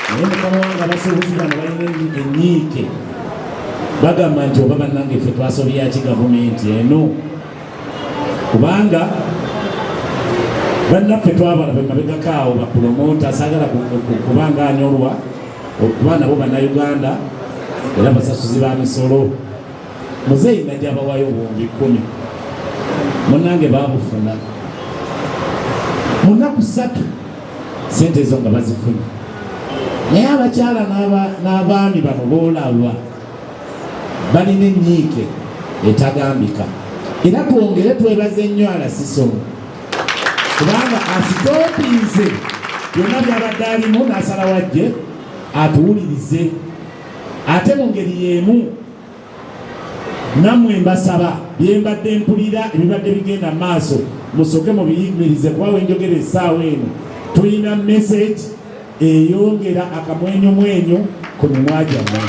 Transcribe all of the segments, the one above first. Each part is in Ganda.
Naye mukama wange, abasuubuzi bano balina enyiike, bagamba nti oba bannange ffe twasobyaki gavumenti eno, kubanga bannaffe twabalaba emabegako awo bapulomota. Saagala kubanga anyolwa okuba nabo Bannayuganda era basasuzi ba misolo. Muzeeyi najja abawayo 10,000, munnange babufuna mu nnaku 3, sente ezo nga bazifunye. Naye abakyala n'abaami bano boolaba balina ennyiike etagambika. Era twongere twebaze nnyo Alasisomo, kubanga asitopinze byonna byabadde alimu n'asala wajje atuwulirize. Ate mu ngeri y'emu nammwe mbasaba, byembadde mpulira ebibadde bigenda mu maaso musooke mubiyimirize, kuba wenjogera essaawa eno tulina message eyongera akamwenyumwenyu ku mimwa gyammwe,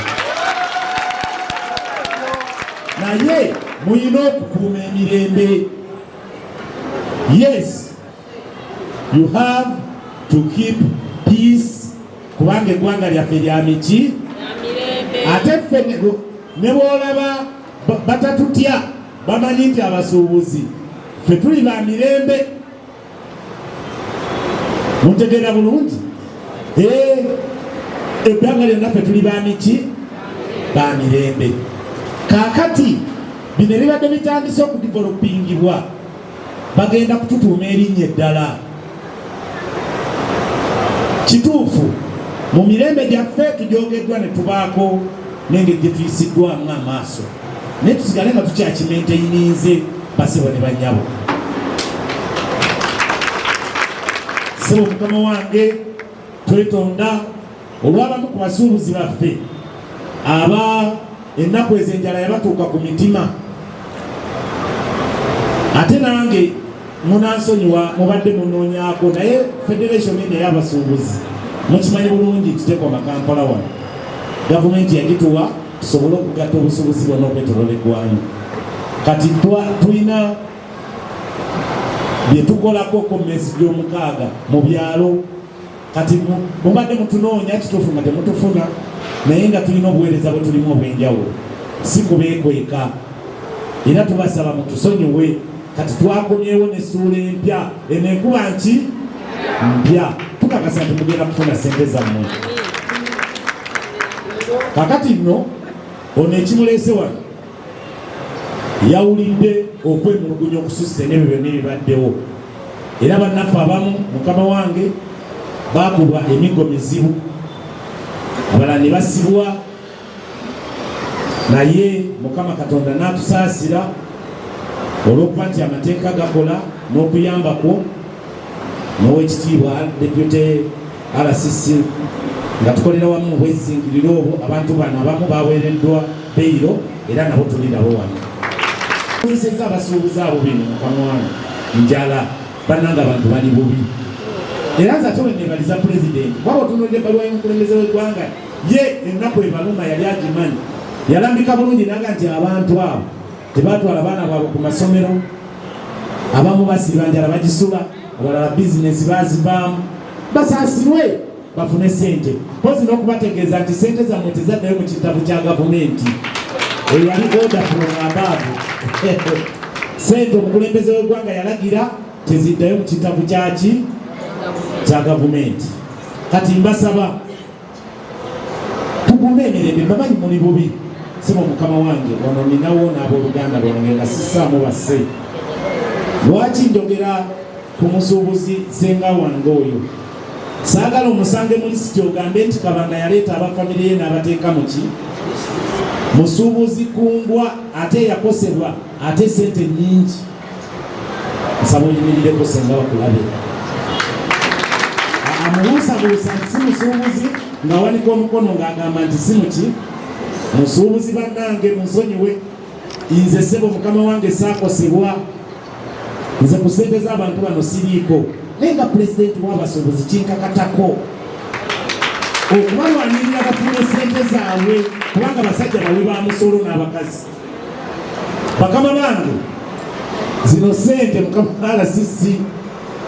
naye muyina okukuuma emirembe. Yes, you have to keep peace, kubanga eggwanga lyaffe lya miki, ate ffe ne bwolaba batatutya, bamanyi nti abasuubuzi ffe tuli ba mirembe. Muntegeera bulungi? Ebbanga lyonna ffe tuli ba miki, ba mirembe. Kaakati bino ebibadde bitandise okudevelopingibwa, bagenda kututuuma erinnya eddala. Kituufu, mu mirembe gyaffe tujogeddwa ne tubaako n'engeri gye tuyisiddwamu amaaso, naye tusigale nga tukyakimaintaininze. Basebo ne bannyabo, sebo mukama wange, twetonda olw'abamu ku basuubuzi baffe aba ennaku ezo enjala yabatuuka ku mitima. Ate nange munansonyiwa, mubadde munoonyaako, naye federation eno ey'abasuubuzi mukimanyi bulungi nti tekoma Kampala wano. Gavumenti yagituwa tusobole okugatta obusuubuzi bwonna okwetoloola eggwanga. Kati tulina bye tukolako ku myezi gy'omukaaga mu byalo. Kati mubadde mutunoonya, kituufu nga temutufuna, naye nga tulina obuweereza bwe tulimu obw'enjawulo, si kubeekweka, era tubasaba mutusonyiwe. Kati twakomyewo n'essuula empya eno, enkuba nki mpya. Tukakasa nti mugenda kufuna sente zammwe. Kakati nno ono ekimuleese wano, yawulidde okwemulugunya okususse n'ebyo byonna ebibaddewo, era bannaffe abamu, mukama wange, bakubwa emiggo mizibu, abalala ne basibwa, naye Mukama Katonda n'atusaasira olw'okuba nti amateeka gakola n'okuyambako n'owekitiibwa Deputy RCC, nga tukolera wamu mu bwezingiriro obwo, abantu bano abamu baweereddwa beyiro era nabo tuli nabo wano. Kozesezza abasuubuzi abo bino, mukama wange, njala, bannange, abantu bali bubi. Era nze ate wenebaliza Pulezidenti, waba otunuulira ebbaluwa y'omukulembeze w'eggwanga, ye ennaku ebaluma yali agimanyi, yalambika bulungi naga nti abantu abo tebatwala baana baabwe ku masomero, abamu basiiba njala bagisula, abalala bizinesi bazivaamu, basaasirwe bafune sente. Mpozi n'okubategeeza nti sente zammwe tezaddayo mu kitabu kya gavumenti, eyo yali order from above. Sente omukulembeze w'eggwanga yalagira teziddayo mu kitabu kyaki, kya gavumenti. Kati mbasaba tukuume emirembe. Mbamanyi muli bubi. Sebo mukama wange, wano ninawo n'abooluganda lwange nga sissaamu basse. Lwaki njogera ku musuubuzi senga wange oyo? Saagala omusange mu lisiti ogambe nti Kabanda yaleeta abafamire ye n'abateeka muki. Musuubuzi kungwa ate yakosebwa, ate sente nnyingi. Nsaba oyimirireko senga bakulabe. Amubuusabuusa nti si musuubuzi, ng'awanika omukono ng'agamba nti si muki, musuubuzi. Bannange, munsonyiwe, nze ssebo mukama wange saakosebwa. Nze ku ssente z'abantu bano siriiko, naye nga pulezidenti w'abasuubuzi kinkakatako okubalwanirira bafune ssente zaabwe, kubanga basajja bawi ba musolo n'abakazi. Bakama bange, zino ssente mukama RCC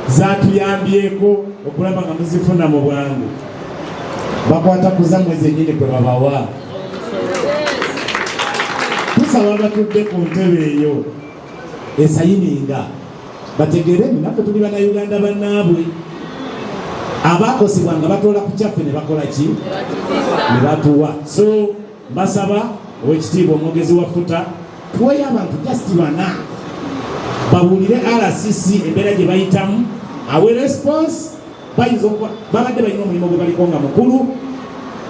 zatuyambyeko okulaba nga muzifuna mu bwangu. Bakwata ku zammwe zennyini kwe babawa. Tusaba batudde ku ntebe eyo esayininga bategeere nti naffe tuli Bannayuganda bannaabwe abaakosebwa nga batoola ku kyaffe ne bakola ki ne batuwa. So mbasaba owekitiibwa omwogezi wa FUTA tuweyo abantu just bana babuulire RCC embeera gye bayitamu awe response. Bayinza okuba babadde balina omulimu gwe baliko nga mukulu,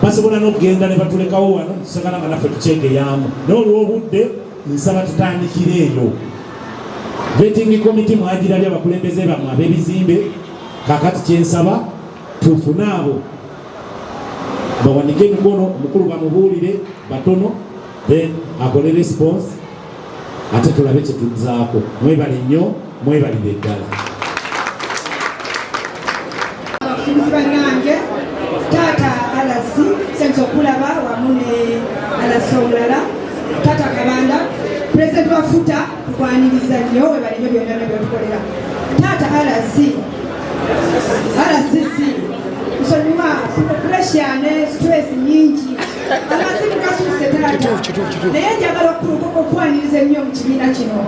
basobola n'okugenda ne batulekawo wano tusigala nga naffe tukyegeyaamu, naye olw'obudde nsaba tutandikire eyo. Vetting committee mwagirabye, abakulembeze bammwe ab'ebizimbe. Kakati kyensaba tufune abo bawanike emikono, omukulu bamubuulire batono, then akole response ate tulabe kyetuzzaako. Mwebale nnyo, mwebalire ddala. Abafuzi bannange, taata RC senza okulaba wamu ne RC omulala, taata Kabanda, pulezidenti wa FUTA, tukwaniriza nnyo, webale nnyo byonna byonna byotukolera. Taata RC, RCC, nsonyiwa pressure ne stress nyingi, amasimu gasuuse taata, naye njagala okwaniriza ennyo mu kibiina kino.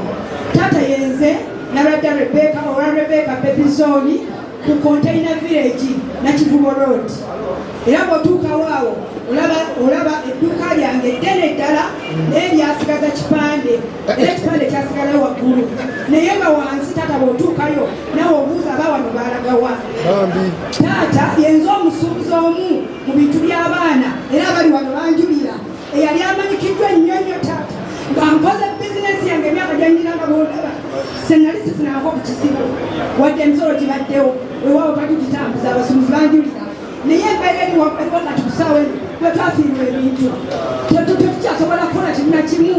Taata, yenze Nalwadda Rebeka owa Rebeka Baby Zone ku Container Village, Nakivubo Road, era bw'otuukawo awo olaba edduuka lyange eddene ddala, naye lyasigaza kipande, era ekipande kyasigalayo waggulu, naye nga wansi taata bw'otuukayo nawe obuuza aba wano baalagawa. Taata, yenze omusuubuzi omu mu bintu by'abaana, era abali wano banjulira, eyali amanyikiddwa ennyo nnyo. Taata, nga nkoze bizinesi yange emyaka gyanyina, nga bwolaba senali sifunangako ku kizibu wadde emisolo gibaddewo, weewaawo batugitambuza, abasuubuzi banjulira, naye embeera eriwo kati kusaawa eno bwe twafiirwa ebintu tetukyasobola kukola kimu na kimu,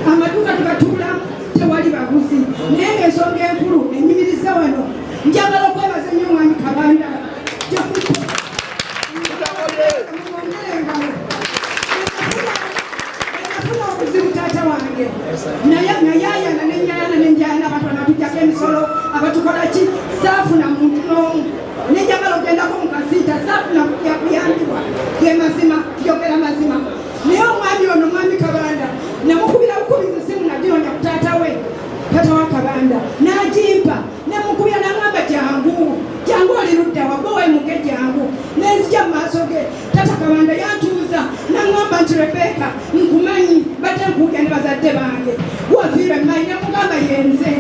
amaduuka tugatuulamu, tewali baguzi. Naye ngaensonga enkulu enyimiriza wano, njagala okwebaza ennyo mwami Kabanda. Mwongere engalo. Nafuna obuzibu taata wange, nayayana nenyayana nenjayana, abantu banatujjako emisolo, abatukola ki, saafuna muntu n'omu. Nenjagala ogendako mu kasiita, saafuna kuyambibwa. Ge mazima, njogera mazima. Naye omwami ono, mwami Kabanda, namukubira bukubizi simu, nagironda ku taata we, taata wa Kabanda n'agimpa, nemukubira nagamba, "Jangu, jangu, oli ludda wagwe wemuge, jangu." Nenzija mu maaso ge. Tata Kabanda yantuuza naŋŋamba nti, "Rebeka, nkumanyi, badde nkuwulya ne bazadde bange, wafiirwa emayi." Nemugamba yenze,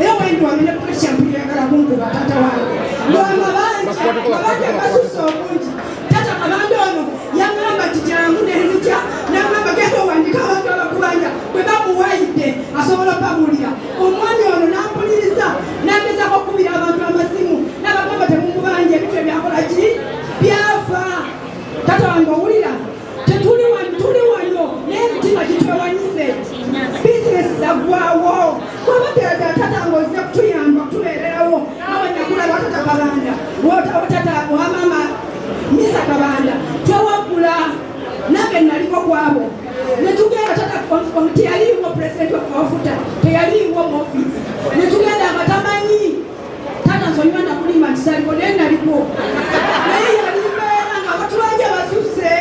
era wendi wano ne pressure mpulira kunkuba taata wange lwamabanja, mabanja gasusse obungi. Tata Kabanda ono yaŋŋamba nti jangu, nenzija, naŋŋamba, "Genda owandika abantu abakubanja bwe bamuwayidde asobola obabuulira." Omwami ono nampuliriza, nagezako okukubira abantu amasimu, nabagamba, "Temumubanja, ebintu ebyakola ki byafa." Tata wange owulira, tetuli wano, tuli wano naye emitima gitwewanyise, bizinesi zaggwawo. Kuba tata ng'ozze kutuyamba, kutubeererawo, awanyakulaba tata Kabanda, tata wa mama Misa Kabanda, twewaggula nange naliko kwabo netugenda. Tata teyaliiwo, pulezidenti waffe wa FUTA teyaliiwo mu ofiisi, netugenda nga tamanyi. Tata nsonyiwa nakulimba nti saliko, naye naliko, naye yali mbeera nga batubanja basusse,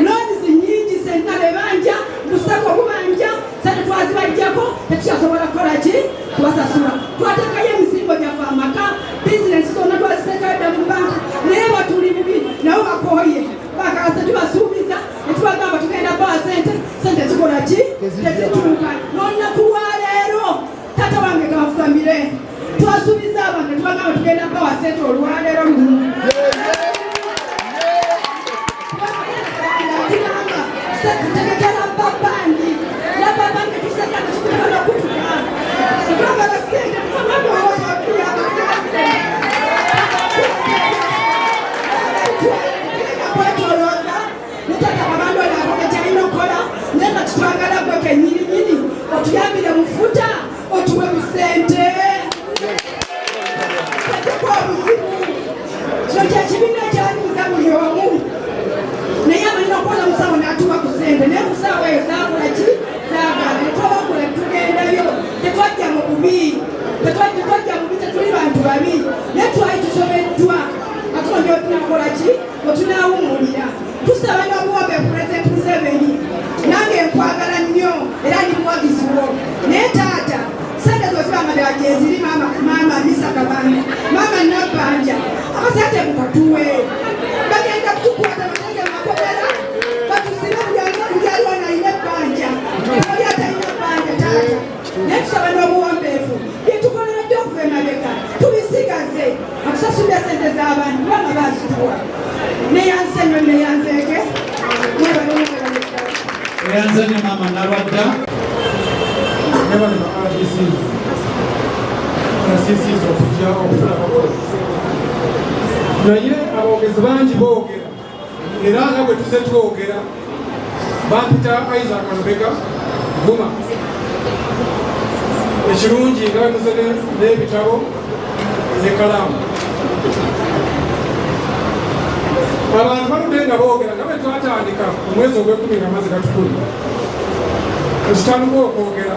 loans nyingi, senta bebanja musako gubanja, sente twazibajjako, tetukyasobola kukola ki kubasasula. Twateekayo emisingo gyaffe, amaka, bizinesi zonna twaziteekayo dda mu banka, naye batuli bubi, nabo bakooye, bagala tubasuubiza netubagamba tugenda bawa sente, sente zikola ki tezituuka. N'olunaku lwaleero tata wange kanfukamire, twasuubiza abantu netubagamba tugenda bawa sente, olwaleero luno tugamba tegekera babandi nababandi tuseka tukutana kutuka twagala sente. Kwetolooza netata abantu akoka kyalina okukola, naye nga kitwagala gwe kenyininyini otuyambire mu FUTA, otuwe mu sente tetuka obuzibu. Kino kyekibiina kyanyiza buli omu, naye abalina okukola musawo n'atuwa ku sente, naye kusaawa eyo zakola ki zaagala, netwabagula tugendayo. Tetwajja mu bubi, tetwajja bubi, tetuli bantu babi, naye twali tusobeddwa, atunonya otunakola ki otunaawumulira. Neyanze nnyo, neyanzeege, mwebale, mwebale ddala. Eyanze nnyo maama Nalwadda. Nebali ba RDC, RCCs okujja okutulabako, naye aboogezi bangi boogera era nga bwe tuze twogera. Bampita Isaac Lubega Guma. Ekirungi nga bwe muze n'ebitabo n'ekkalaamu. Abantu baludde nga boogera nga bwe twatandika omwezi ogwekumi nga amazzi gatukuli ekitandika okwogera.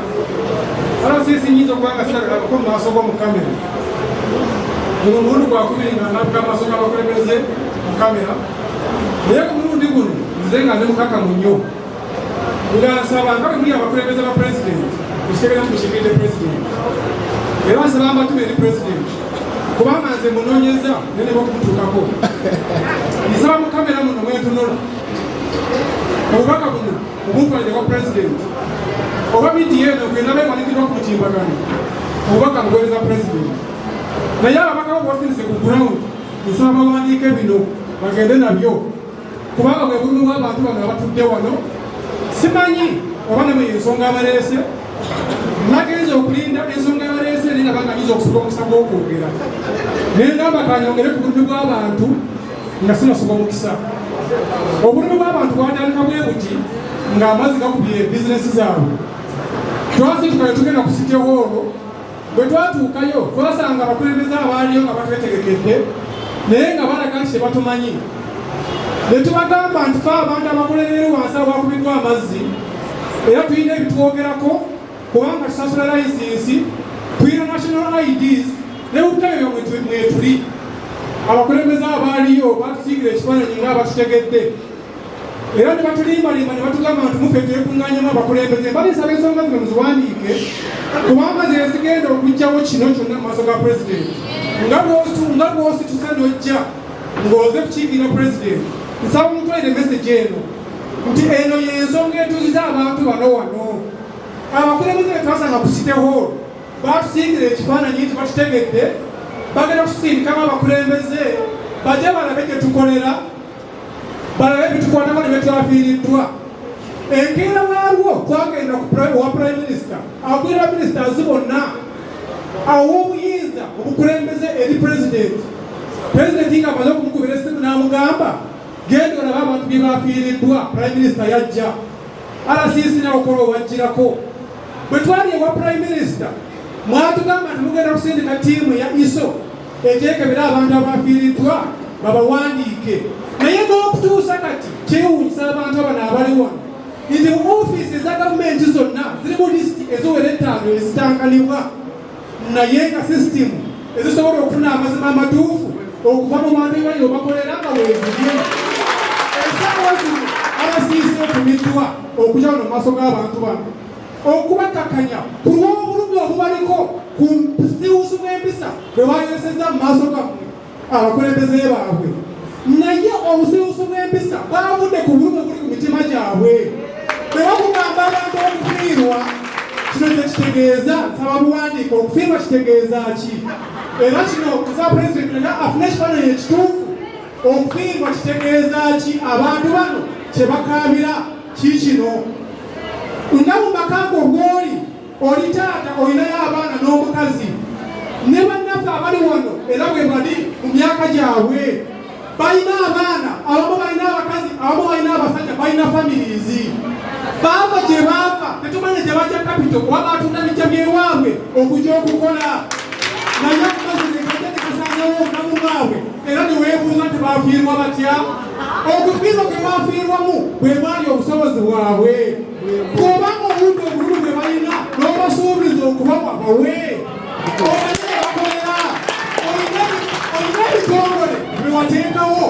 RCC nyinza okuba nga siragalako mu maaso g'omu kamera. Guno omulundi gwakubiri nga ndabika amaaso g'abakulembeze mu kamera, naye ku mulundi guno nze nga ndi mukakamu nnyo nga nsaba nga bwe muli abakulembeze ba pulezidenti, ekitegeeza nti mukiikiridde pulezidenti, era nsaba mbatume eri pulezidenti kubanga nze munoonyeza nenema okumutuukako. Nsaba mu kamera muno mwentunula obubaka buno obumpalire wa pulezidenti oba vidiyo eno gwenaba ewanikiddwa ku mutimbagano. Obubaka buweereza pulezidenti, naye ababaka bo bwasindise ku ground, nsaba bawandiike bino bagende nabyo kubanga bwe bulumi bw'abantu bano abatudde wano. Simanyi oba namwe ensonga abaleese. Nagenza okulinda ensonga abaleese naye nabanga nyinza okusuka omukisa gw'okwogera, naye ngamba kanyongere ku bulumi bw'abantu nga sinasuka omukisa. Obulumi bw'abantu bwatandika bwe buti: ng'amazzi gakubye bizinesi zaabwe, twasituka ne tugenda ku City Hall. Bwe twatuukayo twasanga abakulembeze abaaliyo nga batwetegekedde, naye nga balaga nti tebatumanyi, ne tubagamba nti fe abantu abakolera eri wansi abakubiddwa amazzi, era tulina ebitwogerako kubanga tusasula layisinsi, tulina national IDs ne butebe byamwe mwetuli. Abakulembeze abaaliyo batusiigira ekifaananyi nga abatutegedde, era ne batulimbalimba ne batugamba nti mufe twekuŋŋaanyamu abakulembeze. Mbalisaba ensonga zino muziwandiike kubanga zezigenda okuggyawo kino kyonna mu maaso ga pulezidenti. Nga bw'osituse n'ojja ng'oze kukiikirira pulezidenti, nsaba omutwalire message eno nti eno y'ensonga etuuziza abantu bano wano. Abakulembeze be twasanga ku City Hall batusiigira ekifaananyi nti batutegedde, bagenda kutusindikamu abakulembeze bajje balabe gye tukolera, balabe ebitukwatako ne betwafiiriddwa. Enkeera waalwo twagenda wa prime minister, akulira ministers bonna, awa obuyinza obukulembeze eri pulezidenti. Pulezidenti nga amaze okumukubira essimu n'amugamba, "Genda olabe abantu bye bafiiriddwa." Prime minister yajja, RCC nabakola owajjirako. Bwe twali ewa prime minister, mwatugamba nti mugenda kusindika ttiimu ya ISO ekyekebera abantu abafiiriddwa babawandiike, naye n'okutuusa kati kyewuunyisa abantu abano abali wano nti mu ofiisi eza gavumenti zonna ziri mu lisiti eziwera ettaano ezitankanibwa, naye nga sisitimu ezisobola okufuna amazima amatuufu okuva mu bantu ebali obakolera nga weezirye. Essaawa zino RCC otumiddwa okujja wano mu maaso g'abantu bano okubakakanya ku lw'obulumi obubaliko ku busiiwuusi bw'empisa bwe bayolesezza mu maaso gammwe abakulembeze baabwe, naye obusiiwuusi bw'empisa bwavudde ku bulumi obuli ku mitima gyabwe. Bwe bakugamba abantu okufiirwa, kino kyekitegeeza. Nsaba buwandiika okufiirwa kitegeeza ki, era kino nsaba pulezidenti nga afune ekifaananyi ekituufu. Okufiirwa kitegeeza ki? Abantu bano kye bakaabira kiikino. Nga mu maka go bw'oli, oli taata, olinayo abaana n'omukazi, ne bannaffe abali wano era bwe bali mu myaka gyabwe, balina abaana, abamu balina abakazi, abamu balina abasajja, balina families. Baava gye baava tetumanya gye bajja capital kuba batunda bijja byewaabwe okujja okukola, naye amazzi ne gajja ne gasangawo obulamu bwabwe, era ne weebuuza nti bafiirwa batya? Okufiirwa kwe bafiirwamu bwe bwali obusobozi bwabwe. Bw'obanga obudde obululu bwe balina n'obasuubiza okubawa, bawe. Omanyi bakolera, olina ebitongole bye wateekawo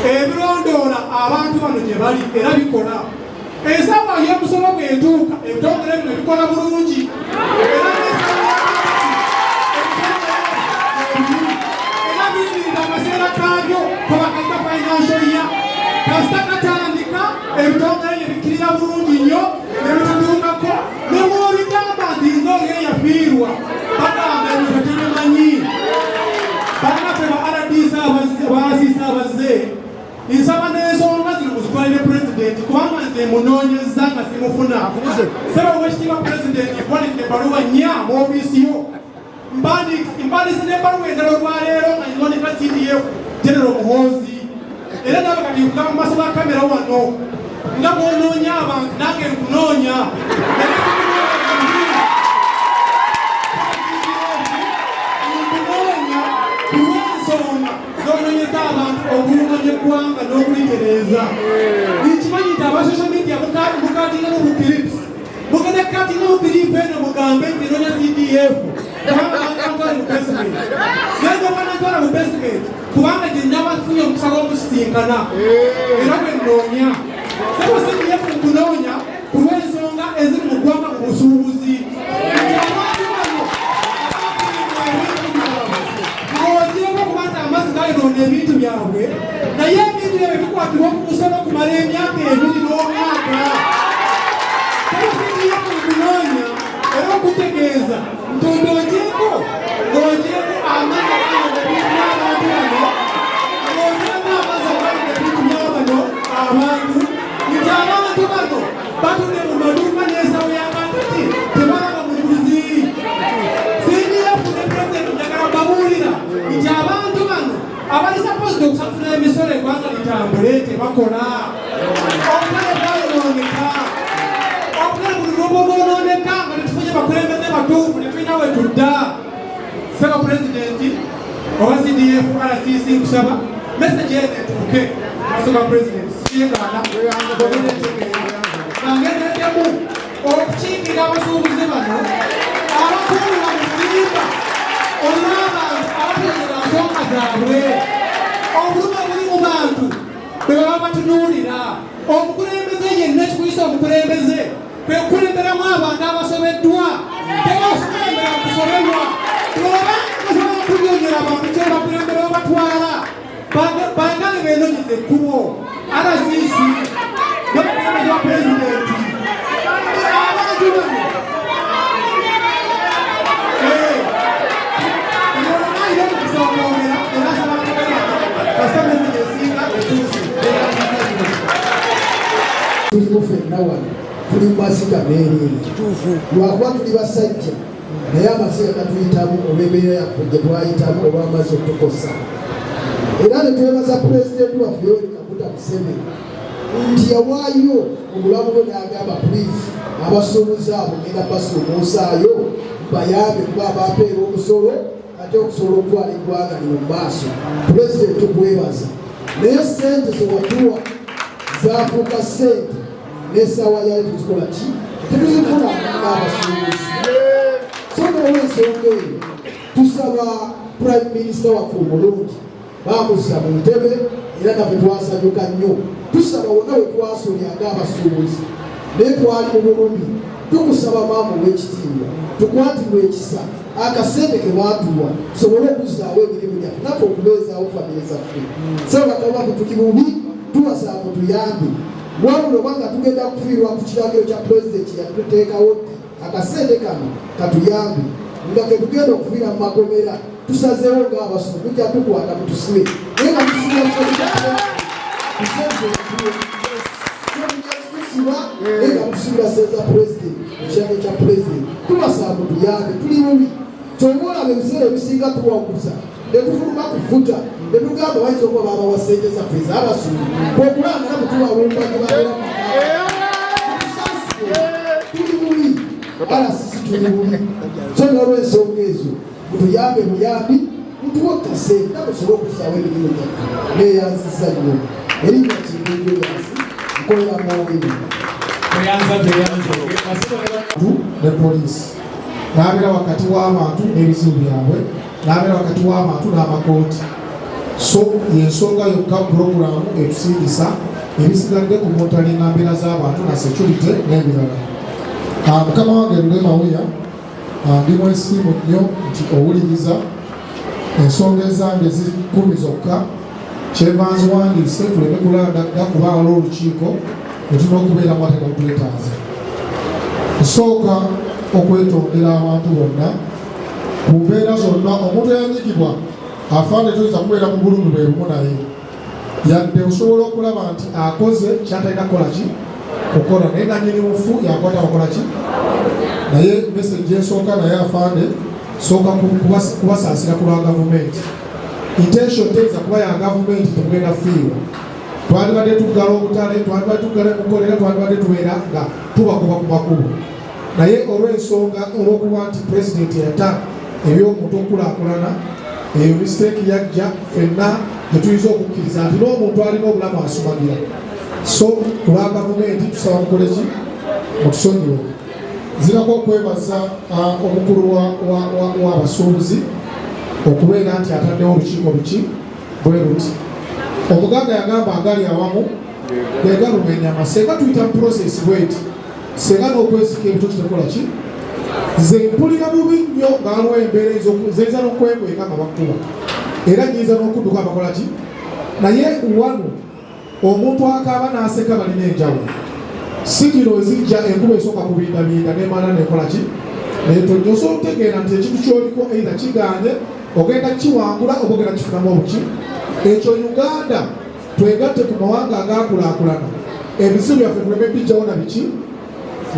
ebirondoola abantu bano gye bali, era bikola. Ensawo y'omusolo bw'etuuka, ebitongole bino bikola bulungi, era n'ensawo era birindirira akaseera kaabyo kwebakayita financial year. Kasita katandika, ebitongole bye bikkirira bulungi nnyo ne bitutuukako. Ne bw'obigamba nti nze oli eyafiirwa, bagamba ebyo tetubimanyi. Bannaffe ba RDC abazze, ba RCC abazze. Pulezidenti munoonyezza nga simufuna. Ssebo Oweekitiibwa Pulezidenti, nkuwandiikidde ebbaluwa nnya mu ofiisi yo. Mpandiise n'ebbaluwa endala olwaleero nga nziwandiika CDF General Muhoozi. Era nawe kati nkugamba mu maaso ga kamera wano nga bw'onoonya abantu nange nkunoonya. Nkunoonya ku lw'ensonga z'onoonyeza abantu okulungamya eggwanga n'okulitereeza. Nkimanyi nti aba social media mukatingamu bu clips. Mugenda kukatingamu clip eno mugambe nti noonya CDF kubanga bantwala mu basement. Naye nga banantwala mu basement kubanga gye nabafunye omukisa gw'okusisinkana era gwe nnoonya. Ssebo CDF nkunoonya ku lw'ensonga eziri mu ggwanga mu busuubuzi. Nti abantu bano ng'ogyeko okuba nti amazzi gayonoona ebintu byabwe, naye ebintu byabwe bikwatibwa ku musolo okumala emyaka 2 n'omwaka. Ssebo CDF nkunoonya era okutegeeza nti ng'ogyeko amazzi agayonoona ebintu by'abantu bano, ng'ogyeko amazzi agayonoona ebintu by'abano abantu, nti abantu bano batudde mu maduuka n'ensawo y'akatati tebalaba muguzi. CDF ne Pulezidenti njagala babuulira nti abantu bano abali supposed okusasula emisolo eggwanga litambule tebakola. Obutale bwayonooneka, obutale buli lwobwonooneka nga tetufunye bakulembeze batuufu tetulina we tudda. Ssebo Pulezidenti oba CDF RCC, nkusaba message eno etuuke maaso ga Pulezidenti. Siyegaana nga ngendeddemu okukiikirira abasuubuzi bano abakuulira mu bulimba olw'abantu abategeera nsonga zaabwe, obulumi obuli mu bantu bwe baba batunuulira. Omukulembeze yenna ekikuyisa omukulembeze kwe kukulemberamu abantu abasobeddwa, tebakulembera kusoberwa. Oba osobola okunyonyola abantu kyobakulembera obatwala baagale beenonyeza ekkubo. RCC n'omukulembeze wa Pulezidenti, abantu bano alina omukisa okwogera era asaba kasita message esinga etuuse. Tulimu ffenna wano, tuli mu maziga meereere lwakuba tuli basajja, naye amaziga gatuyitamu olw'embeera yaffe gye twayitamu olw'amazzi okutukosa. Era ne twebaza Pulezidenti waffe Yoweri Kaguta Museveni nti yawaayo obulamu bwe n'agamba, "Please, abasuubuzi abo ngenda basuumuusaayo bayambe kuba abampeera omusolo ate okusobola okutwala eggwanga lino mu maaso." Pulezidenti, tukwebaza, naye sente zewatuwa zafuuka sente n'essaawa yayo tuzikola ki? Tetuzifuna ng'abasuubuzi. So n'olwensonga eyo tusaba Prime Minister waffe omulungi, bamuzza mu ntebe era naffe twasanyuka nnyo. Tusaba wonna we twasolya ng'abasuubuzi naye twali mu bulumi, tukusaba maama ow'ekitiibwa tukwatirwe ekisa, akasente ke baatuwa tusobole okuzzaawo emirimu gyaffe naffe okubeezaawo famire zaffe. Sebo bakabaffe, tuli bubi, tubasaba mutuyambe. Wabula obanga tugenda kufiirwa ku kiragiro kya Pulezidenti yatuteekawo ddi akasente kano katuyambe, nga ketugenda okufiira mu makomera, tusazeewo ng'abasuubuzi tujja tukwata mutusibe, naye nga tusibira naye nga mutusibira sente za Pulezidenti, ekiragiro kya Pulezidenti. Tubasaba mutuyambe, tuli bubi. Kyova olaba ebiseera ebisinga tuwaguza netufuluma kufuta netugamba bayinza okuba babawa sente zaffe ez'abasuubuzi kwekulanga nabo tubalumba gye babeera. Tuli bubi, RCC, tuli bubi. So n'olwensonga ezo mutuyambe buyambi, mutuwe kasente nabo tusobole okussaawo emirimu gyaffe. Neeyanziza nnyo. Erinnya Kintu Julius, nkolera Mwowino. Tweyanza, tweyanza. Ne poliisi n'abeera wakati w'abantu n'ebizibu byabwe, n'abeera wakati w'abantu n'amakooti. So yensonga yokka puroguramu etusindisa, ebisigadde ku monitoringa mbeera z'abantu na security n'ebirala. Mukama wange Lule Mawuya, ndi mwesiimu nnyo nti owuliriza ensonga ezange zikumi zokka, kyenva nziwandiise tuleme kulandagga kuba waliwo olukiiko etulina okubeeramu ate nga lutwetaaza. Nsooka okwetondera abantu bonna ku mbeera zonna. Omuntu eyanyigibwa afaane toyinza kubeera mu bulumi bwe bumu, naye yadde osobola okulaba nti akoze kyatalina kukola ki. Kukola naye nanyini mufu yakwata bakola ki naye message esooka naye afande sooka kubasaasira ku lwa gavumenti. Intention teyinza kuba ya gavumenti, temugenda fiirwa. Twandibadde tuggala obutale, twandibadde tuggala emukolera, twandibadde tubeera nga tubakuba ku makubo, naye olw'ensonga olw'okuba nti pulezidenti yata eby'omuntu okukulaakulana, eyo mistake yajja ffenna tetuyinza okukkiriza nti n'omuntu alina obulamu asumagira. So ku lwa gavumenti tusaba mukole ki, mutusonyiwe. Nzirako okwebaza omukulu w'abasuubuzi okubeera nti ataddewo olukiiko luki bwe luti. Omuganda yagamba agali awamu gegaluma enyama. Senga tuyita mu process bweti, senga n'okwesika ebitoki tekola ki. Nze mpulira bubi nnyo nga waliwo embeera zeyinza n'okwekweka nga bakuba, era nyinza n'okudduka bakola ki, naye wano omuntu akaaba n'aseka balina enjawulo. Sigiro ezijja enkuba esooka kubindabinda nemala nekola ki netonya, osobola okutegeera nti ekintu kyoliko eitha kiganye ogenda kiwangula oba ogenda kifunamu obuki. Ekyo Uganda twegatte ku mawanga agakulaakulana, ebizibu byaffe tuleme bijjawo na biki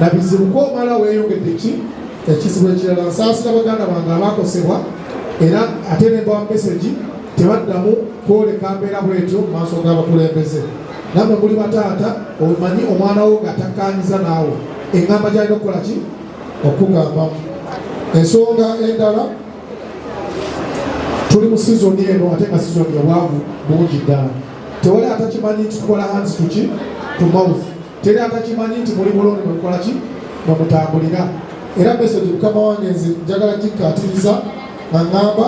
na bizibu kwomala weeyongedde ki ekizibu ekirala. Nsaasira baganda bange abakosebwa, era ate nembawa message tebaddamu kwoleka mbeera bwetyo mu maaso g'abakulembeze. Nammwe muli bataata, omanyi omwana wo nga takkaanyiza naawe eŋŋamba gy'alina okukola ki okugambamu. Ensonga endala, tuli mu sizoni eno ate nga sizoni obwavu bungi ddala. Tewali atakimanyi nti tukola hands to ki to mouth. Teri atakimanyi nti muli muloni mwemukola ki mwemutambulira. Era message mukama wange nze njagala gikkaatiriza nga ŋŋamba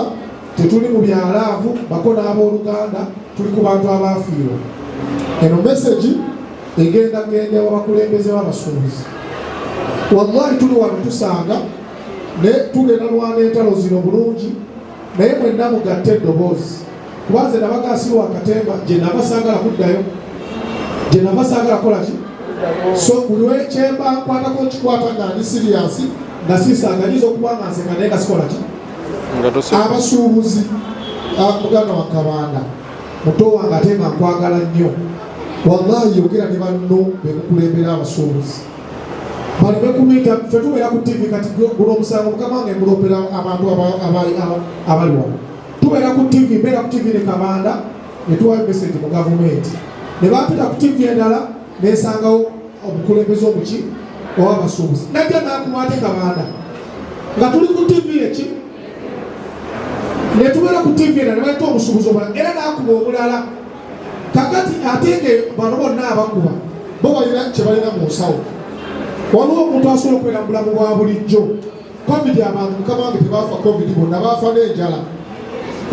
tetuli mu byalaavu bako n'abooluganda, tuli ku bantu abaafiirwa. Eno message egenda genda wabakulembeze b'abasuubuzi. Wallahi tuli wano tusanga ne tugenda lwana entalo zino bulungi, naye mwenna mugatte eddoboozi, kuba nze nabaga asirwa akatemba gye nava saagala kuddayo, gye nava saagala kukola ki. So buli wekyemba nkwatako nkikwata nga ndi siriyasi, nga siisaaga nyinza okuba nga nseka naye nga sikola ki. Abasuubuzi, muganda wa Kabanda muto wange ate nga nkwagala nnyo, wallahi yogera ne banno bemukulembera abasuubuzi baleme kumita. Ffe tubeera ku TV kati guno omusango mukama wange ngulopera abantu abali wano. Tubeera ku TV, mbeera ku TV ne Kabanda ne tuwayo message mu gavumenti, ne bampita ku TV endala nesangawo omukulembeze omuki ow'abasuubuzi najja nakuba ate Kabanda nga tuli ku TV eki, ne tubeera ku TV endala ne bayita omusuubuzi omulala era nakuba omulala. Kakati ate nga bano bonna abakuba bo balina kye balina mu nsawo. Waliwo omuntu asobola okubeera mu bulamu bwa bulijjo. Covid, abantu mukama wange tebaafa covid bonna, baafa n'enjala,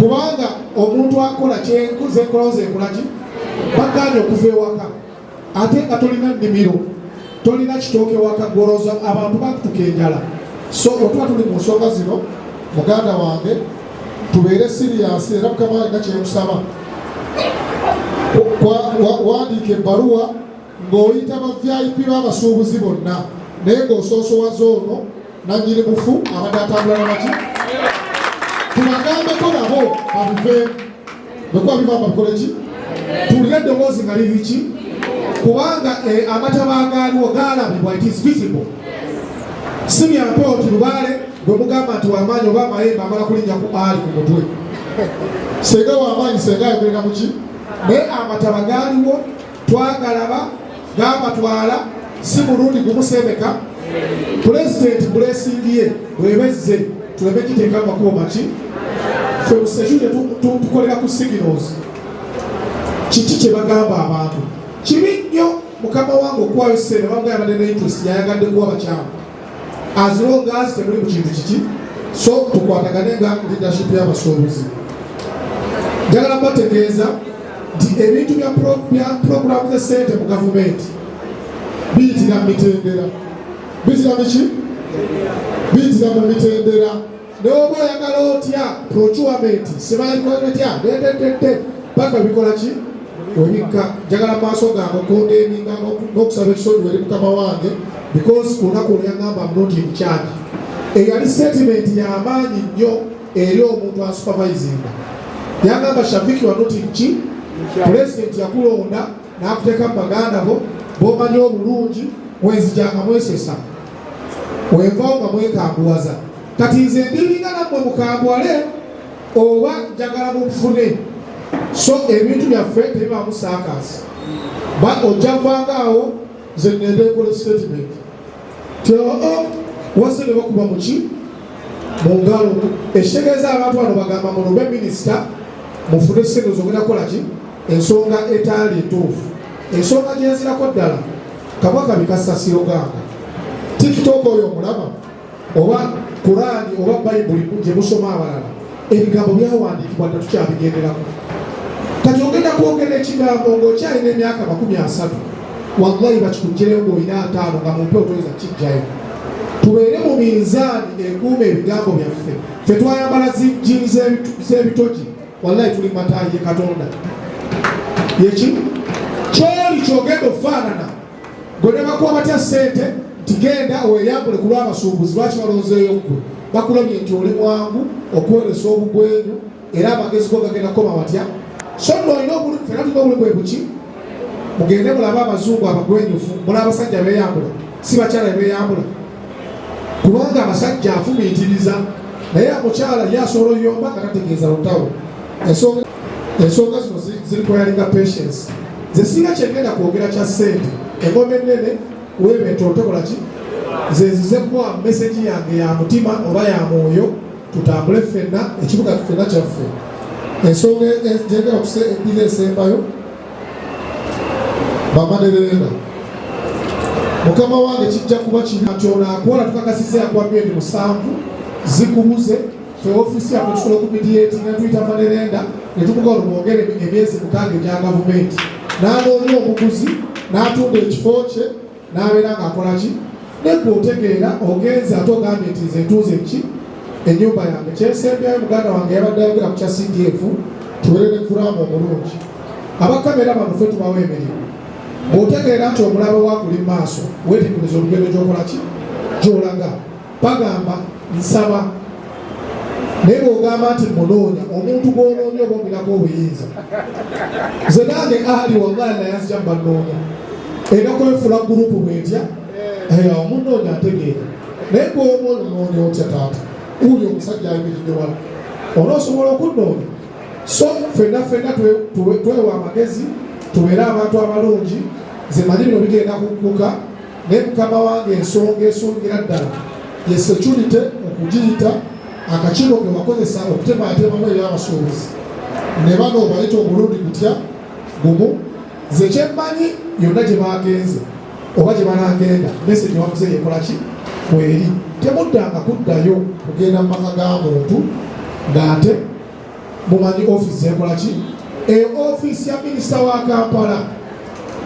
kubanga omuntu akola kyenkoze zenkola ki baganye okuva ewaka, ate nga tolina nnimiro, tolina kitooke waka, goloza abantu bakutuka enjala. So otuba tuli mu nsonga zino muganda wange tubeere siriyasi. Era mukama wange nga kyenkusaba, wandiika ebbaluwa ng'oyita ba VIP b'abasuubuzi bonna, naye ng'osoosowaza ono nanyini mufu abadde atambula nabaki, tubagambeko nabo babiveemu bwekuba biva babikole ki, tuwulire eddoboozi nga liri ki, kubanga amataba agaaliwo gaalabibwa, it is visible. Si byampewo nti lubaale gwe mugamba nti wamaanyi oba amayembe amala kulinnya ku ali ku mutwe, senga wamaanyi, senga ayogerera muki, naye amataba gaaliwo twagalaba gabatwala si mulundi gumu semeka. Pulezidenti blessing ye bwebezze tuleme giteeka amakubo maki. Ffe mu security tukolera ku signals, kiki kye bagamba abantu. Kibi nnyo mukama wange okuwaayo ssente bamugamba yabadde ne interest yayagadde kuwa bakyamu, as long as temuli mu kintu kiki. So tukwatagane nga leadership y'abasuubuzi. Njagala bategeeza nti ebintu bya programu z'essente mu gavumenti biyitira mu mitendera, biyitira miki, biyitira mu mitendera. Naye oba oyagala otya procurement sibalikoletya dededede paka bikola ki webikka. Njagala maaso gange okondeminga n'okusaba ekisonyiwa eri mukama wange, because ku lunaku olwo yaŋŋamba I'm not in charge. Eyali statement y'amaanyi nnyo eri omuntu asupervisinga. Yagamba, Shafiki, you are not in ki, president yakulonda n'akuteeka mu baganda bo. Bomanyi obulungi wenzijanga mwesesa, wenvawo nga mwekambuwaza. Kati nze ndiringa nammwe mukambuwale oba njagala mufune. So ebintu byaffe tebibaamu saakasi, ojja vanga awo nze ngende nkole statement ti oo wazze ne bakuba muki mu ngalo, ekitegeeza abantu bano bagamba mulumbe minisita mufune sente zogenda kukola ki. Ensonga etaali ntuufu, ensonga gyenzirako ddala, kabwa kabi kasasiro ganga TikTok oyo omulaba oba Kurani oba Bayibuli gye musoma abalala, ebigambo byawandiikibwa dda, tukyabigenderako. Kati ogenda kwogera ekigambo ng'okyalina emyaka 30, wallahi bakikugjeyo ng'olina 50 nga mumpe otoyinza kijjayo. Tubeere mu minzaani ekuuma ebigambo byaffe. Ffe twayambala zijini z'ebitogi, wallahi tuli mataayi. Ye Katonda yeki kyoli kyogenda okufaanana gwe ne bakuwa batya ssente nti genda weeyambule ku lw'abasuubuzi? Lwaki balonzeeyo ggwe? Bakulabye nti oli mwangu okwolesa obugwenyu era amagezi go gagenda kukoma watya? So nno olina fena tulina obuli bwe buki. Mugende mulabe abazungu abagwenyufu, mula abasajja beeyambula, si bakyala beeyambula, kubanga abasajja afumiitiriza, naye omukyala ye asobola oyomba nga tategeeza lutalo. Ensonga zino zirikwayalinga patience. Nze singa kyengenda kwogera kya ssente, engoma ennene weeba entono tekola ki. Nze nzize kuwa message yange ya mutima oba ya mwoyo, tutambule ffenna, ekibuga ffenna kyaffe. Ensonga gyengenda okuddira esembayo, bamanerenda, mukama wange, kijja kuba kibi nti ono akola tukakasiza yakuwa myezi 7 zikubuze. Fe ofiisi yaffe tusobola okumediate netuyita manerenda netumugamba mwongere emyezi 6 egya gavumenti, n'anoonya omuguzi n'atunda ekifo kye n'abeera ng'akola ki. Negwe otegeera ogenze ate ogambye nti nze ntuuze ki ennyumba yange. Kyensembyayo, muganda wange yabadde ayogera ku kya CDF, tubeere ne kuramu omulungi. Abakamera bano ffe tubawa emirimu. Bw'otegeera nti omulabe wakuli mu maaso, weetegereza olugendo gy'okola ki gy'olaga. Bagamba nsaba, naye bw'ogamba nti munoonya omuntu gw'onoonya oba omirako obuyinza. Nze nange ali wallahi nayanzija mubanoonya era kwefula gurupu bwetya omunoonya ntegeera, naye gw'oba onoonya otya taata uli omusajja ayimiridde wala onoosobola okunnoonya? So ffenna ffenna twewa amagezi, tubeere abantu abalungi. Nze manyi bino bigenda kugguka, naye mukama wange, ensonga esongira ddala ye security, okugiyita akakiiko ke wakozesa okutematemamu ebyabasuubuzi ne bano obayita omulundi gutya gumu. Nze kyemmanyi, yonna gye bagenze oba gye banagenda, message wamuzeeyi ekola ki kweri, temuddanga kuddayo kugenda mu maka ga muntu ng'ate mumanyi ofiisi ekola ki. Eyo ofiisi ya minisita wa Kampala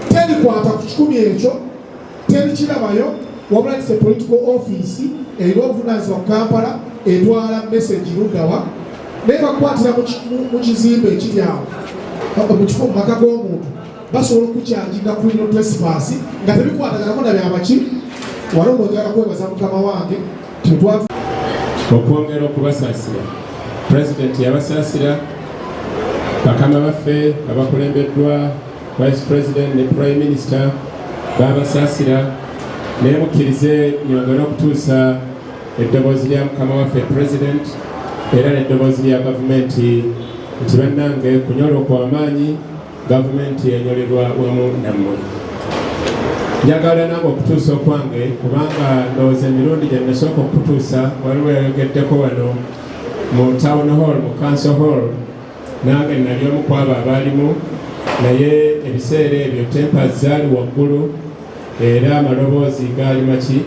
terikwata ku 100 ekyo, terikirabayo, wabula it's a political office erina obuvunanyizibwa ku Kampala, etwala message luddawa. Naye bakukwatira mu kizimbe ekiri awo mu kifo mu maka g'omuntu, basobola okukyajinga criminal trespass nga tebikwataganako na byabaki. Wali onojagala kwebaza mukama wange tetwa Okwongera okubasaasira, Pulezidenti yabasaasira, bakama baffe abakulembeddwa Vice President ne Prime Minister babasaasira, naye mukkirize nyongere okutuusa eddoboozi lya mukama waffe President era n'eddoboozi lya gavumenti nti bannange, kunyola okw'amaanyi, gavumenti enyolerwa wamu nammwe. Njagala nange okutuusa okwange, kubanga ndowooza emirundi gye nasooka okutuusa, waliwo yayogeddeko wano mu town hall, mu council hall, nange nali omu ku abo abaalimu, naye ebiseera ebyo tempers zaali waggulu era amaloboozi gaali maki,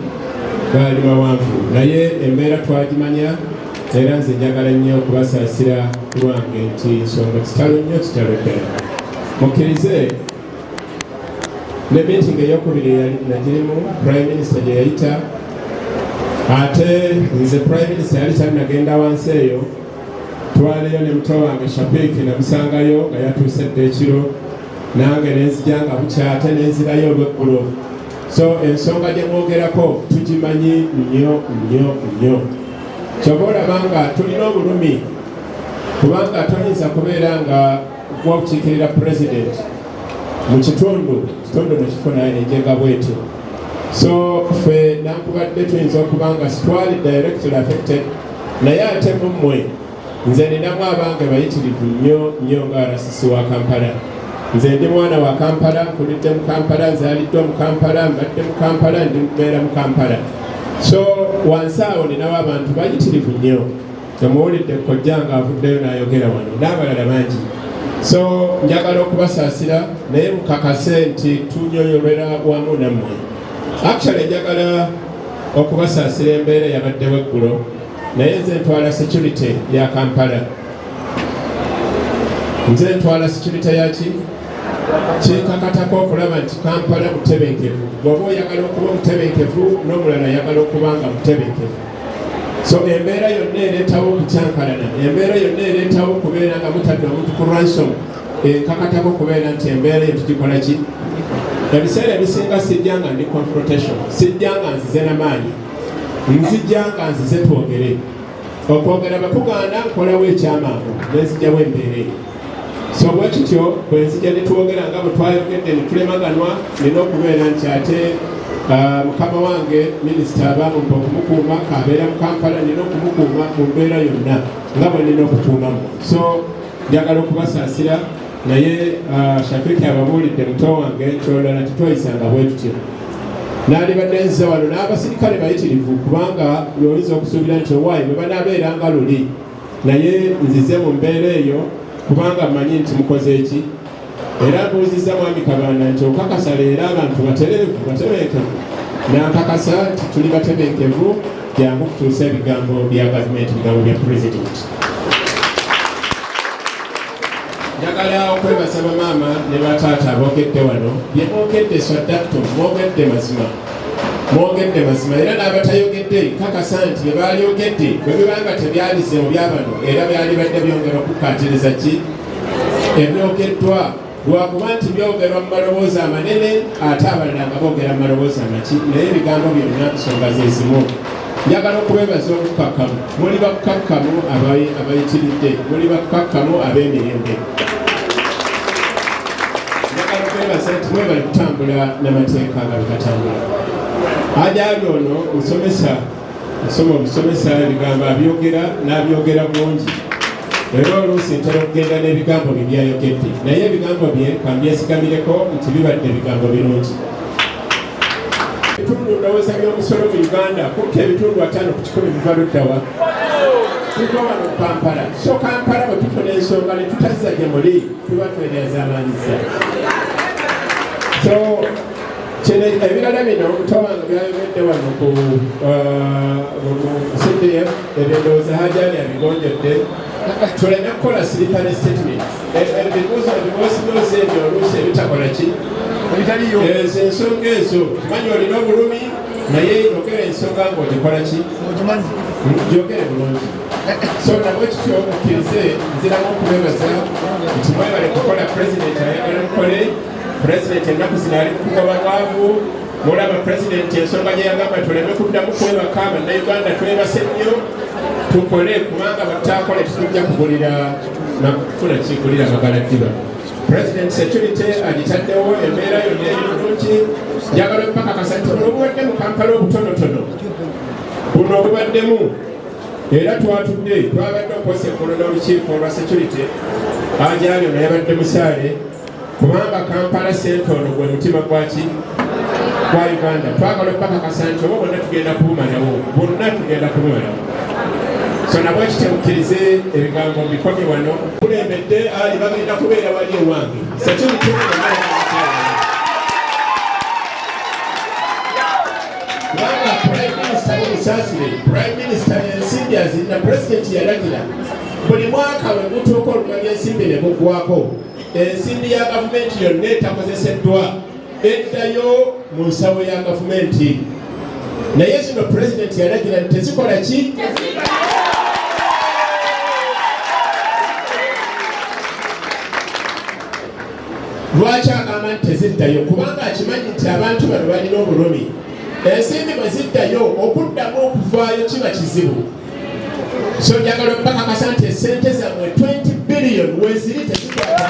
gaali mawanvu, naye embeera twagimanya. Era nze njagala nnyo okubasaasira ku lwange nti nsonga kitalo nnyo, kitalo ddala. Mukkirize ne meeting eyokubiri nagirimu, Prime Minister gye yayita, ate nze Prime Minister yali talinagenda wansi eyo, twaliyo ne muto wange Shafiiki, namusangayo nga yatuuse dda ekiro, nange nenzija nga bukya, ate nenzirayo olweggulo. So ensonga gye mwogerako tugimanyi nnyo nnyo nnyo. Kyova olaba nga tulina obulumi, kubanga toyinza kubeera nga gwokukiikirira President. Mu kitundu kitundu nekifuna enjega bwetyo. So ffe nankubadde tuyinza okuba nga sitwali directly affected, naye ate mummwe nze ninamu abange bayitirivu nnyo nnyo nga RCC wa Kampala. Nze ndi mwana wa Kampala, nkulidde mu Kampala, nzaaliddwa mu Kampala, mbadde mu Kampala, ndi mbeera mu Kampala. So wansi awo ninawo abantu bayitirivu nnyo. Temuwulidde kojja nga avuddeyo n'ayogera wano n'abalala bangi. So njagala okubasaasira, naye mukakase nti tunyonyolera wamu nammwe. Actually njagala okubasaasira embeera eyabaddewo eggulo, naye nze ntwala security ya Kampala, nze ntwala security yaki kinkakatako okulaba nti Kampala mutebenkevu. Bw'oba oyagala okuba omutebenkevu, n'omulala ayagala okuba nga mutebenkevu. So embeera yonna ereetawo okukyankalana, embeera yonna ereetawo okubeera nga mutadde omuntu ku ransom, enkakatako okubeera nti embeera eyo tugikola ki. Ebiseera ebisinga sijja nga ndi confrontation, sijja nga nzize namaanyi, nzija nga nzize twogere. Okwogera bwe kugaana, nkolawo ekyamangu nenzijjawo embeera eyo. So bwe kityo bwe nzija ne twogera nga bwe twayogedde ne tulemaganwa, nina okubeera nti ate mukama wange minisita abamumpa okumukuuma kabeera mu Kampala, nina okumukuuma mu mbeera yonna nga bwe nina okukuumamu. So njagala okubasaasira, naye Shafiki ababuulidde muto wange kyolala titwayisanga bwe tutyo. Naalibadde nzize wano n'abasirikale bayitirivu, kubanga oyinza okusuubira nti owaayi bwe banaabeera nga luli, naye nzize mu mbeera eyo kubanga mmanyi nti mukoze eki. Era mbuuzizza mwami Kabanda nti okakasa leero abantu batereevu batebenkevu, nankakasa nti tuli batebenkevu. Jangu kutuusa ebigambo bya gavumenti, ebigambo bya pulezidenti. Njagala okwebaza bamaama ne bataata aboogedde wano. Bye mwogedde swaddakto, mwogedde mazima, mwogedde mazima. Era n'abatayogedde kakasa nti bye baalyogedde bwe biba nga tebyalize mu byabano, era byalibadde byongera okukkaatiriza ki ebyogeddwa, lwakuba nti byogerwa mu maloboozi amanene ate abalala nga boogera mu maloboozi amaki, naye ebigambo byonna nsonga ze zimu. Njagala okubeebaza obukakkamu. Muli bakakkamu abayitiridde, muli bakakkamu ab'emirembe. Njagala okwebaza nti mwebali kutambula n'amateeka nga bwegatambula. Ajaali ono musomesa, asoma obusomesa, ebigambo abyogera n'abyogera bulungi, era oluusi ntera okugenda n'ebigambo bye byayogedde, naye ebigambo bye kambyesigamireko nti bibadde bigambo birungi. Ebitundu ndowooza by'omusolo mu Uganda kumpi ebitundu 50% biva luddawa? Tuva wano mu Kampala. So Kampala bwe tufuna ensonga ne tutazza gye muli, tuba tweneezamanyiza. So kino ebirala bino muto wange byayogedde wano ku CDF, ebyo ndowooza Hajali abigonjodde. Tuleme kukola slippery statements, ebibuuzo ebiboosiboozi ebyo oluusi ebitakola ki ezo ensonga ezo. Kimanyi olina obulumi, naye yogera ensonga ng'ogikola ki, gyogere bulungi. So nabwe kityo mukkirize nziramu okubebaza nti mwebale kukola. Pulezidenti ayagala mukole. Pulezidenti ennaku zino ali kugoba bwavu. Mulaba pulezidenti ensonga gye yagamba, tuleme kuddamu kwebaka. Bannayuganda twebase nnyo, tukole, kubanga bwetutaakole tetujja kugulira nakufuna kigulira magala ddiba. President security agitaddewo, embeera yonna eri bulungi. Njagala okupakakasa nti buno obuwadde mu Kampala obutonotono buno obubaddemu, era twatudde, twabadde okwosa eggulo n'olukiiko olwa security, ajaali ono yabadde musaale, kubanga Kampala sente ono gwe mutima gwaki gwa Uganda. Twagala okupakakasa nti oba bonna tugenda kubumalawo, bonna tugenda kubumalawo. So nabwe kitemukkirize ebigambo bikomye wano. Kulembedde ali bagenda kubeera wali ewange security kubanga Prime Minister musaasire, Prime Minister ensimbi azirina. President yalagira buli mwaka bwe gutuuka olugabya ensimbi ne buggwako, ensimbi ya gavumenti yonna etakozeseddwa eddayo mu nsawo ya gavumenti. Naye zino pulezidenti yalagira nti tezikola ki. Lwaki agamba nti teziddayo? Kubanga akimanyi nti abantu bano balina obulumi. Ensimbi bwe ziddayo, okuddamu okuvaayo kiba kizibu. So njagala okubakakasa nti esente zammwe 20 billion weziri, tezikwata.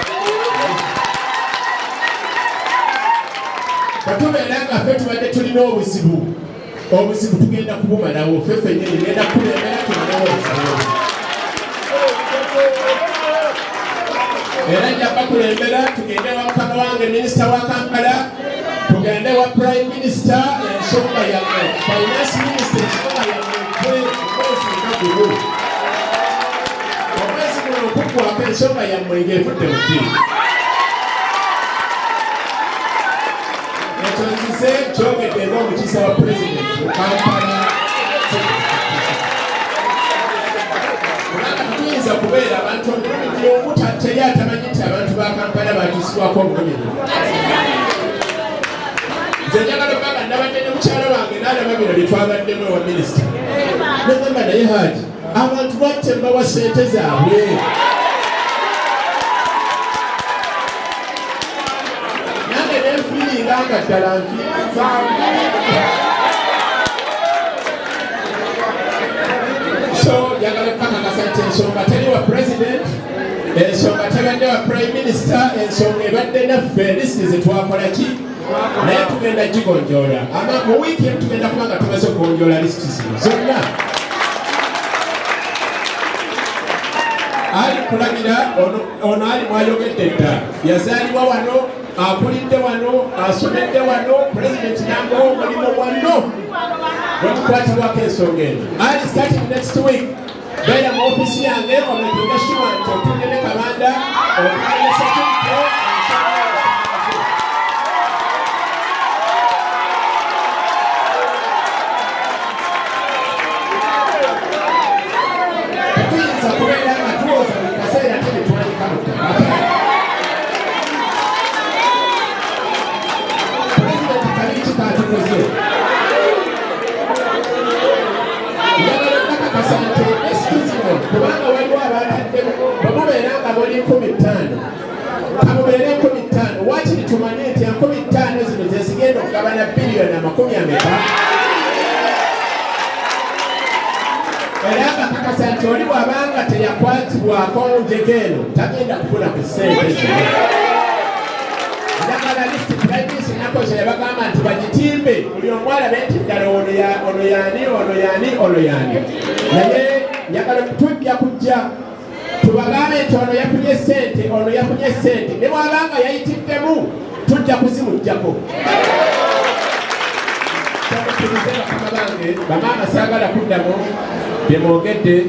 Bwe tubeera nga ffe tubadde tulina obuzibu, obuzibu tugenda kubumalawo ffe ffennyini. Genda kukulembera tumalewo obuzibu, era nja bakulembera tugende wa mukama wange minisita wa Kampala, tugende wa Prime Minister, ensonga yammwe, Finance Minister, ensonga yammwe omwezi nga gumu, omwezi guno okuggwako ensonga yammwe ng'evudde mu ddiini. Ekyo nzize kyogedde ng'omukiise wa Pulezidenti mu Kampala, kubanga tetuyinza kubeera abantu omulundi omu teri atamanyi nti abantu ba Kampala batuusibwako obulumi. Nze njagala okugamba, nabadde ne mukyala wange n'alaba bino bye twabaddemu ewa minisita, nagamba, "Naye Haji, abantu lwaki tembawa ssente zaabwe?" Nange nenfiiringa nga ddala nfiiriza. So njagala okukakakasa nti ensonga teri wa President, ensonga tebadde wa Prime Minister, ensonga ebadde naffe, lisiti zetwakola ki, naye tugenda gigonjoola. Ama mu wiiki emu tugenda kuba nga tumaze okugonjoola lisiti zino zonna. Ali kulagira ono ali mwayogedde dda, yazaalibwa wano, akulidde wano, asomedde wano, Pulezidenti namuwa omulimu wano wetukwatibwako ensonga eno. Ali, starting next week, beera mu ofisi yange omakinga sure nti otudde ne Kabanda, otudde ne security. Tetuyinza kubeera nga tuwoza buli kaseera ate netwandika mu ttaka. Pulezidenti kabi kikatukoze. Njagala okukakasa nti lisiti zino, kubanga waliwo abataddemu, bwe mubeera nga muli 5000, kamubeere 5000, wakiri tumanye nti 5000 zino zezigenda okugabana biliyoni amakumi ameka. Era mbakakasa nti oli bw'abanga teyakwatibwako njega eno tagenda kufuna ku ssente zino. Njagala lisiti, Prime Minister nakoze yabagamba nti bagitimbe, buli omu alabe nti ddala ono yaani, ono yaani, ono yaani. Naye njagala tujja kujja tubagambe nti ono yafunye ssente, ono yafunye ssente, ne bw'abanga yayitiddemu tujja kuzimuggyako. Tukkirize bakama bange, bamaama, saagala kuddamu bye mwogedde.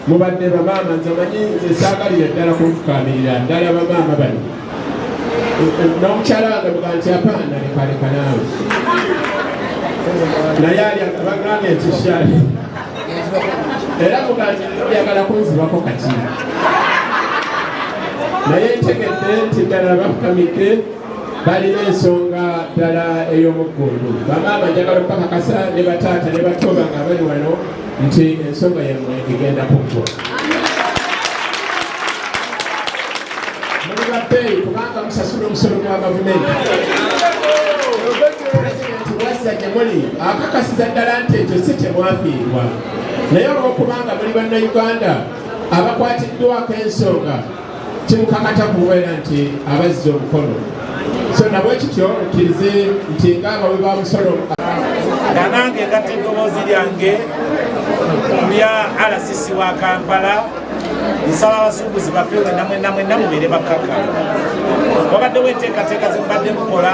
Mubadde bamaama, nze manyi nze saagalira ddala kunfukaamirira ddala bamaama bano. N'omukyala wange muga nti apaana, lekaleka naawe, naye ali bagambye nti kyali era muga nti oyagala kunzibako kati, naye ntegedde nti ddala bafukamidde, balina ensonga ddala ey'omuggundu. Bamaama, njagala okukakakasa ne bataata ne bato bange abali wano nti ensonga yammwe egenda kuggwa. Muli babbeeyi kubanga musasula omusolo gwa gavumenti. Pulezidenti wazza gye muli akakasiza ddala nti ekyo si kyemwafiirwa, naye olw'okubanga muli Bannayuganda abakwatiddwako ensonga, kimukakata kubeera nti abazza omukono. So nabwe kityo nkirize nti ng'abawi ba musolo Nga nange ngatta eddoboozi lyange lya RCC wa Kampala, nsaba abasuubuzi baffe mwenna mwenna mwenna mubeere bakaka. Wabaddewo enteekateeka zemubadde mukola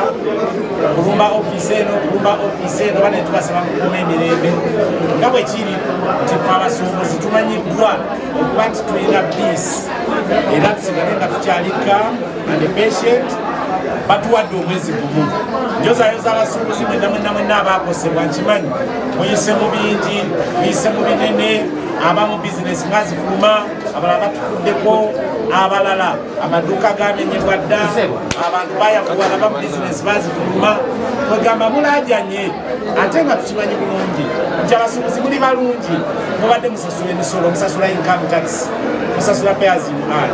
kulumba ofiisi eno, kulumba ofiisi eno, bane tubasaba mukuuma emirembe nga bwe kiri nti ffe abasuubuzi tumanyiddwa okuba nti tulina peace, era tusigale nga tukyalika and patient. Batuwadde omwezi gumu. Njozayoza abasuubuzi mwenna mwenna mwenna abakosebwa. Nkimanyi muyise mu bingi, muyise mu binene, abamu bizinesi nga zifuluma, abalala batufuddeko, abalala amaduuka gamenyebwa dda, abantu bayafuwala, bamu bizinesi bazifuluma. Kwegamba mulajanye, ate nga tukimanyi bulungi nti abasuubuzi muli balungi, mubadde musasula emisolo, musasula income tax, Musasula pay as you earn,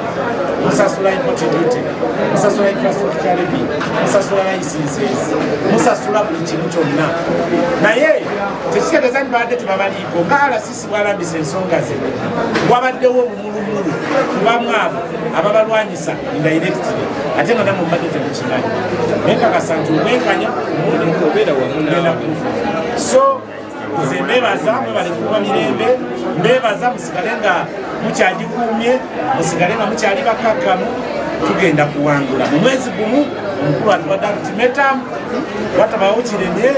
musasula import duty, musasula infrastructure levy, musasula licenses, musasula buli kimu kyonna, naye tekitegeeza nti babadde tebabaliiko. Nga RCC bwalambisa ensonga ze, wabaddewo obumulumulu kubamu abo ababalwanyisa indirectly, ate nga namwe mubadde temukimanyi. Naye nkakasa nti obwenkanya genda kubufuna. So nze mbebaza, mwebale kuba mirembe. Mbebaza, musigale nga mukyagikuumye, musigale nga mukyali bakakkamu. Tugenda kuwangula mu mwezi gumu. Omukulu atuwadde ultimatum, watabawo kiremye,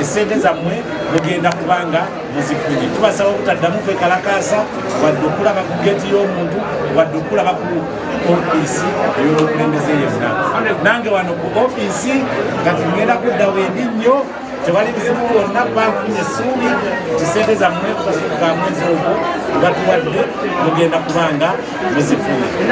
esente zammwe mugenda kubanga muzifunye. Tubasaba obutaddamu kwekalakaasa, wadde okulaba ku geeti y'omuntu, wadde okulaba ku ofiisi ey'obukulembeze yonna. Nange wano ku ofiisi kati ngenda kudda wendi nnyo, tewali bizibu byonna, kuba nfunye essuubi nti sente zammwe kukasuka mwezi ogwo batuwadde mugenda kubanga muzifunye.